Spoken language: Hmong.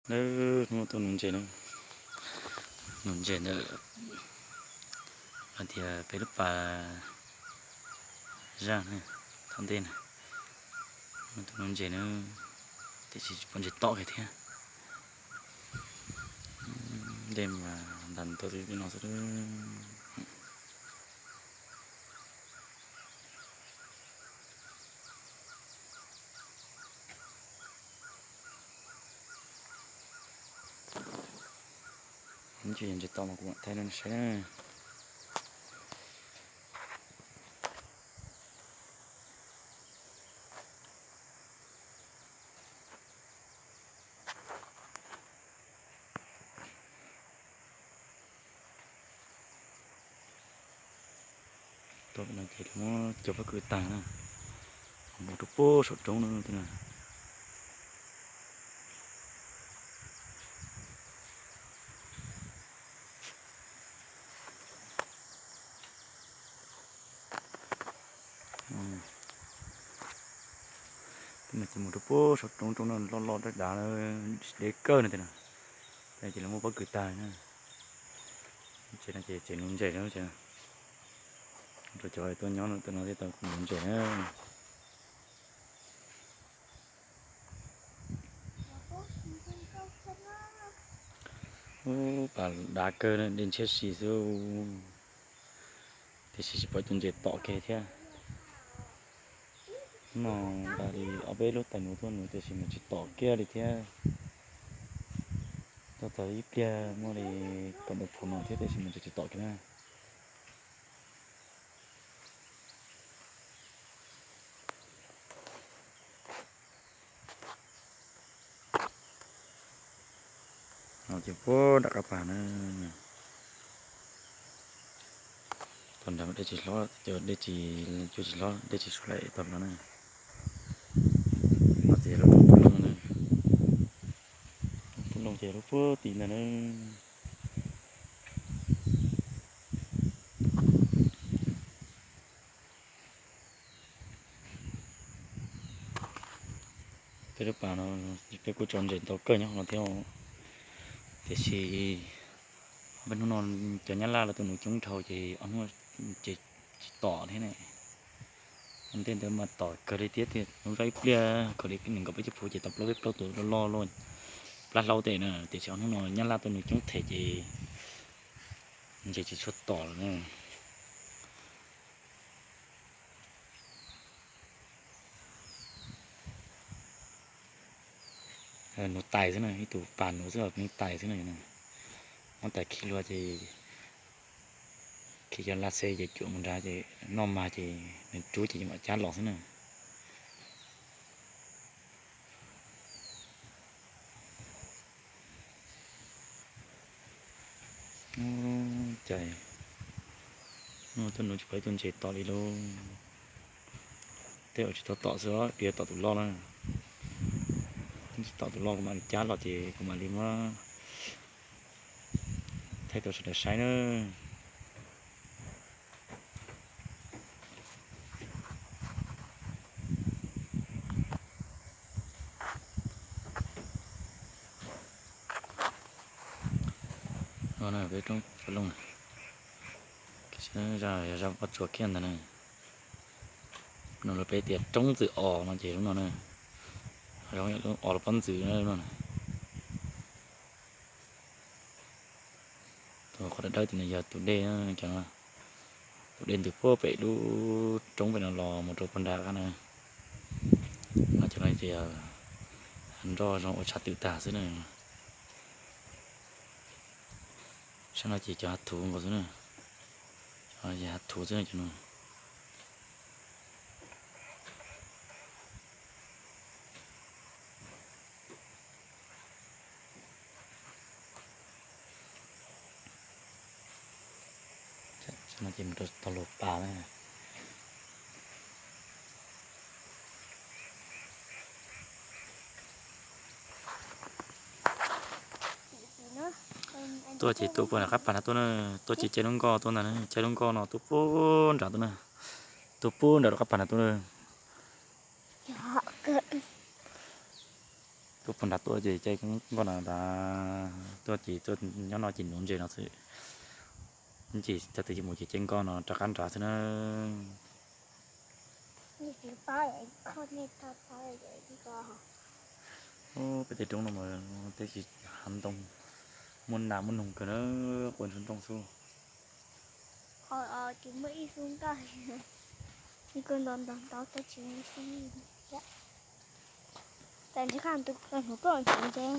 Nawb, hnub no tuaj nuv ntses na, nuv ntses ntawm hais tias peb lub pas zaj na, tom ntej na, tuaj nuv ntses na, tiam sis tsis pom ntses tom kiag thiab. Dej mas ntas ntuag li no xwb. Ntses tom no kuv mam thaij rau nej saib na. Tuaj no ces muab cov pob kws tag na, mus rau puag saum roob no. Tej no ces mus rau puag saum roob, roob no loj loj dab dav, deb kawg no tej no. Tej no ces lawv muab pob kws tag na. Tsev no ces tsev nuv ntses na, rau cov tuaj nyob no tej no thiaj tau nuv ntses na. Ub, pas dav kawg na, dej ntshiab si xwb. Tiam sis tsis pom tus ntses tom kiag thiab. Hnub no nqa li ob peb lub tais nuv tuaj nuv tiam sis mas tsis tom kiag li thiab. Tuaj txog ib pliag muaj li kaum ntawm phav no thiab tiam sis mas tsis tom kiag na. No ces puag nram qab pas na. Tau nrad dej tsis hlob, dej tsis, cua tsis hlob, dej tsis suav laim tau los na. No ces lub roob Pub Looj na. Pub Looj ces lub puag tim ntawd na. Peb lub pas no peb kuj tso ntses ntau kawg nyob no thiab, tiam sis ob peb hnub no cov nyab laj los tus nuv coob dhau ces ob hnub ces tsis tom thiab ne. Ntej ntawd mas tom kawg li thiab, hnub zoj ib pliag kom li nees nkaum peb caug phuv ces tau plaub peb plaub tus loj loj, plab hlaub tej na, tiam sis ob hnub no nyab laj tus nuv coob them ces ntses tsis tshua tom lawm na. Nuv tais xwb na, ib tug pas nuv xwb, nuv tais xwb na. Muab tais khi lua ces khi cov laj xej ces cuam mus nrad ces noj mag ces nws rub ces mam cab los xwb na. Cas tuaj nuv tsis pom ib tug ntses tom li lauj. Tej zaum tsis tau tom xwb, yuav tom tus loj na. Tsis tom tus loj kuv mam li cab los ces kuv mam li muab thaij rau sawv daws saib na. No peb roob Pub Looj, yog zaj pob tsuas kiag ntag na. No lawv peb tias roob ntxwm os no ces lub no na, zoo os los pob ntxwm no na. Tus qhov dawb dawb tim no yog tus dej, cov tus dej ntws puag pem lub roob pem no los mus rau puag nram qab na. No cov no ces nroj zoo ua tshav twm tag xwb na. Sab no ces cov hav thuv nkaus xwb na, cov hav thuv xwb na cov no. Ces mus rau tog lus pas na. Tuaj ces tuaj puag nram qab pas no tuaj na, tuaj ces caij lub nkoj tuaj ntag na, caij lub nkoj no tuaj puag nram tuaj na, tuaj puag nram rau qab pas no tuaj na. Tuaj Tus nrad tuaj ces caij nkoj no nrad tuaj ces tuaj nyob no ces nuv ntses no xwb. Ces txog twg ces mus ces caij nkoj no rov qab nrad xwb na. Peb tej roob no mas teb tsis hav ntoo, muaj nas muaj noog kawg na, quaj ntsoog ntsoog xwb. Ces muaj ib xub nqaj, ntau ntau ntau tsis, tas ntsib qaj tus hluas nkauj ntsev.